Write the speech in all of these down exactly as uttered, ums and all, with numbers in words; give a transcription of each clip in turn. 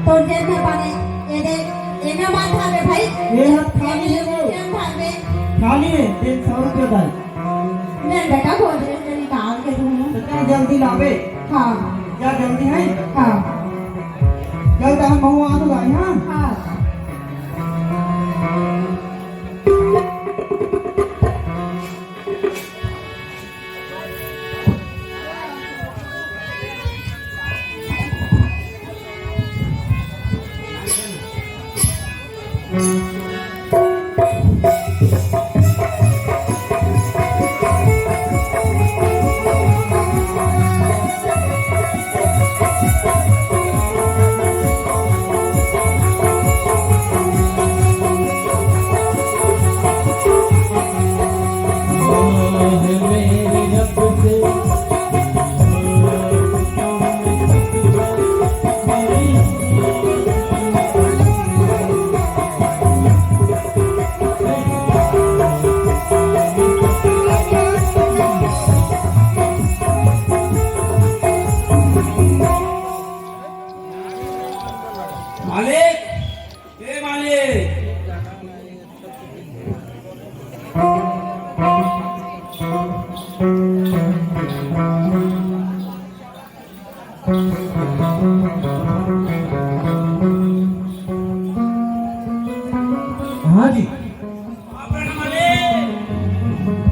तोर जेब में पानी, ये दे, ये ना माथा में भाई। ये हाथ खाली है वो। क्या खाबे? खाली है, तीन सौ रुपये का। मैं बेटा बोल रहे हैं, तेरी दाल के दूँ। तो क्या जल्दी लावे? हाँ। क्या जल्दी है? हाँ। जल्द हम बहु आने वाले, हाँ? हाँ। मालिक, ए मालिक। हाँ जी।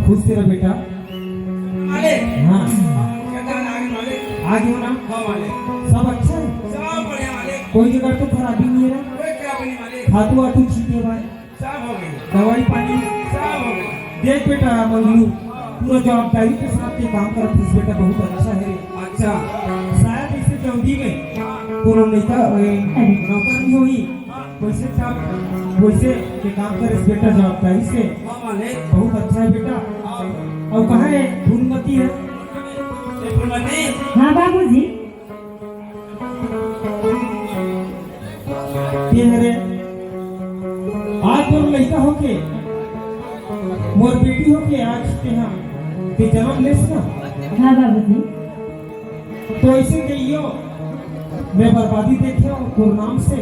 खुश रह बेटा। मालिक। हाँ। आ गयो ना? हाँ मालिक। सब अच्छा है? सब बढ़िया मालिक। कोई जगह तो खराबी नहीं है ना? कोई खराबी नहीं मालिक। खातू वातू ठीक है भाई? सब हो गई। दवाई पानी? सब हो गई। देख बेटा मंगलू, पूरा जवाबदारी के साथ ये काम करत हस बेटा, बहुत अच्छा है। अच्छा। शायद इसे जल्दी में कोनो नेता, ए, नौकर नहीं होई, वैसे काम, वैसे के काम करस बेटा जवाबदारी से। हाँ, मालिक। बहुत अच्छा है बेटा। हाँ। और कहाँ है फूलमती है? ये फूलमती? हाँ बाबूजी। ये हरे, आज तोर लइका होके, मोर बेटी होके आज तेहा, ते जन्म लेस ना? हाँ बाबूजी। तो ऐसे कहियो, मैं बर्बादी देखे और तोर नाम से।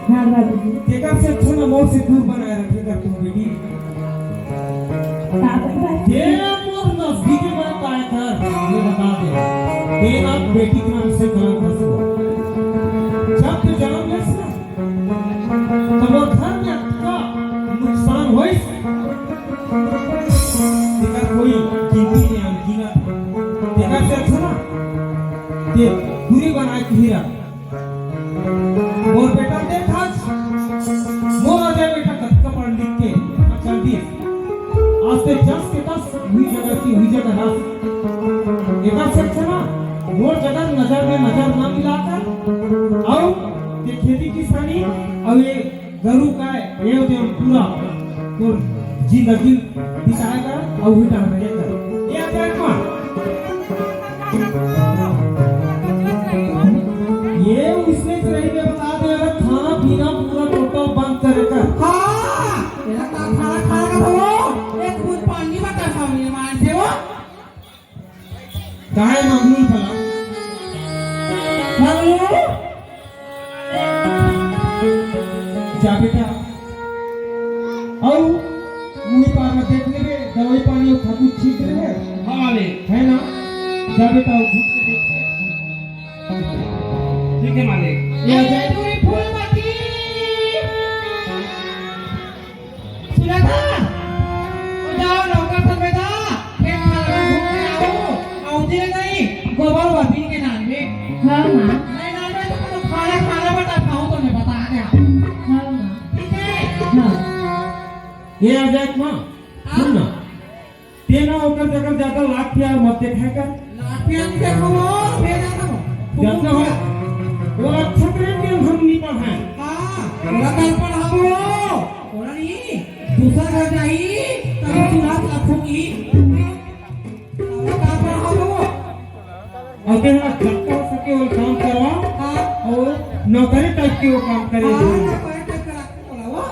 हाँ बाबूजी। तेकर से अच्छा ना मोर से दूर बनाए रखे कर तू बेटी। का बात? ये मोर नजदीक में काय कर, ये बता दे। ये ना बेटी के नाम से गलत फंसो। जब तू जन्म लेस ना, तो मोर घर में अतका नुकसान होइस। तेकर कोई गिनती नहीं, अनगिनत। तेकर से अच्छा ना, ते दूरी बनाए के ही रख। मोर बेटा देखस, मोर अजय बेटा कतका पढ़ लिख के चल दिस। आज ते जस के तस हुई जगह की हुई जगह रस। एकर से अच्छा ना, मोर जगह नजर में नजर ना मिलाकर, अउ ये खेती किसानी, अउ ये गरु गाय, ये होते हम पूरा, तोर जिंदगी बिताए कर, अउ हुई डाल रहे कर। ये अध्यात्म। ये उसने सही में बता दे, अगर खाना पीना पूरा टोटल बंद करे कर। हाँ, तेरा का खाना खाएगा तो वो एक बूंद पानी मत रखा मेरे मान से वो। काहे मंगलू भला? मंगलू? जा बेटा। अउ मुई पार में देख लेबे, दवाई पानी अउ खातू छीट लेबे। हाँ मालिक। है ना? जा बेटा, अउ घूम के देख ले। ठीक है मालिक। ये आ जाए। ए, तू ही फूल मती। सुना था? ओ जाओ, नौकर सब में था। खेत खार में घूम के आओ। आउंदी नहीं, गोबर वबीन के नाम में। हाँ, माँ। नहीं, नाम में तो तुम खाना, खाना बता खाओ तो मैं बता दे। हाँ, माँ। ठीक है? हाँ। ये आ जाए माँ, हाँ? सुन ना। तेना ओकर जगह ज्यादा लाख प्यार मत देखाए कर। लाख प्यार नहीं देखो वो, भेजा था वो। जतना हो, वो अच्छा करे के हम नहीं पढ़ाए। हाँ, ओला कर पढ़ाबो। ओला नहीं, दूसरा घर जाई, तब तू रात रखूंगी। ओला कर पढ़ाबो। अउ तेन ला जतका हो सके वो काम करवा। हाँ। अउ नौकरी टाइप के वो काम करे। हाँ, नौकरी टाइप के रख, बोला वो।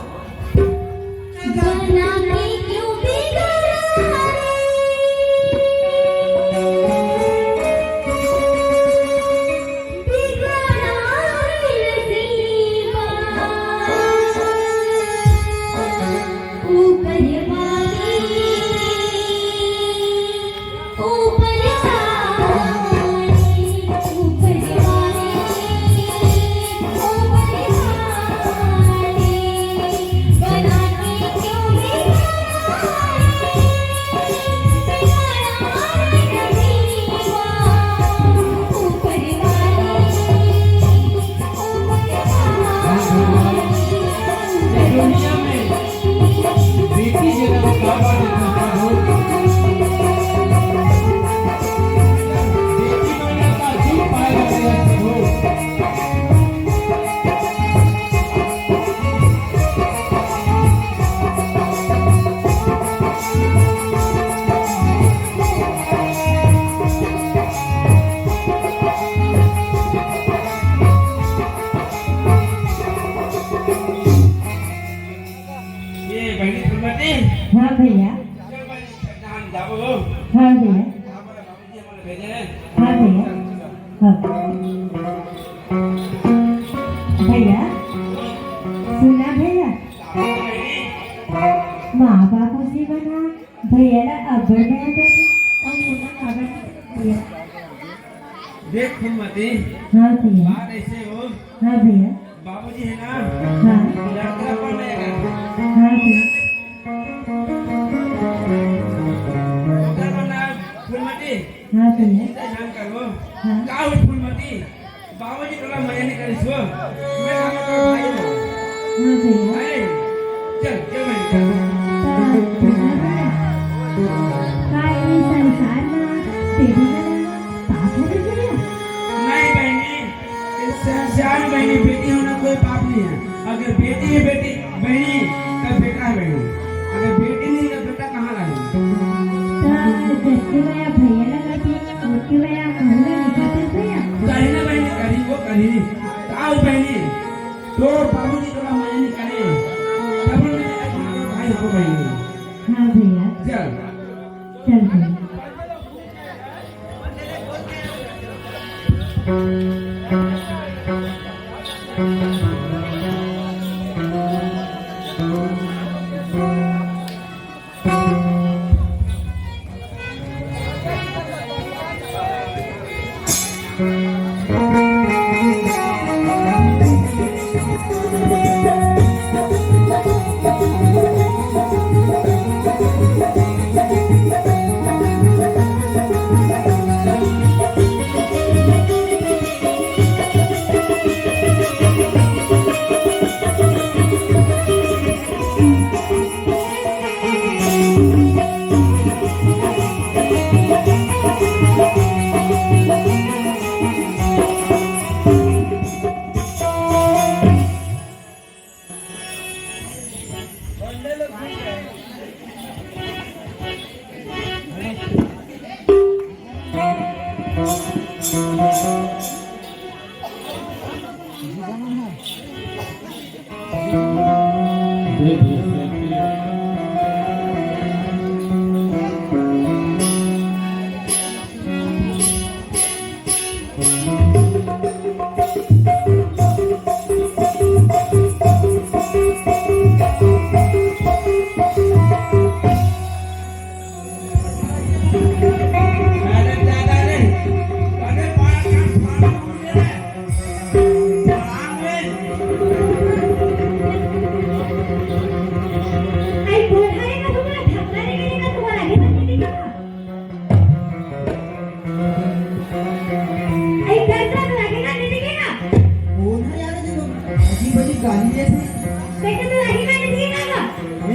भैया, सुना भैया, माँ बाबूजी मन ह भैया ला अब्बड़ मया करथे। अउ मोला काबर भैया? देख फूलमती, हाँ भैया। बात ऐसे हो, हाँ भैया। बाबूजी है ना, हाँ। लड़का पढ़ने का। हाँ भैया। ओकर बर ना फूलमती, हाँ भैया। चिंता झन करो। हाँ। का हो फूलमती? बाबूजी तोला मया नइ करिस हो। मैं हम तोर भाई हूँ। हाँ भैया। अरे, चल, चल बहिनी, चल। त भैया, का ये संसार में बेटी का नाम पाप है भैया? नहीं बहिनी, इस संसार में बहिनी बेटी होना कोई पाप नहीं है। अगर बेटी है बेटी, बहिनी, तब बेटा है बहिनी। अगर बेटी नहीं, तब बेटा कहाँ रहेगा? त जबकि मैं भैया लगा थी, उसकी मैं कहूँगा नहीं करते भैया। कहीं ना बहिनी, कहीं वो कहीं। का हो बहिनी, तोर बाबूजी तोला मया नइ करे, तब मैं एक बार भाई हो बहिनी। हाँ भैया। चल। चल भैया। कौन है यार, ये तो अजीब अजीब गाली देथे।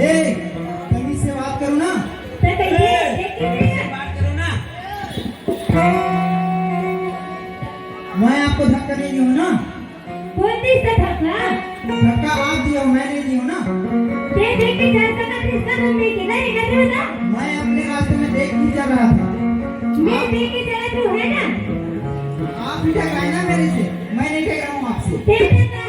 ए, तमीज से बात करो ना। बात करो ना। मैं आपको धक्का दे दिया हूँ ना। कौन दे इसका धक्का? धक्का आप दिया हो, मैं नहीं दिया हूँ ना। मैं अपने रास्ते में देख ही चल रहा था। आप भी टकराए ना मेरे से, मैं नहीं टकराऊँ आपसे।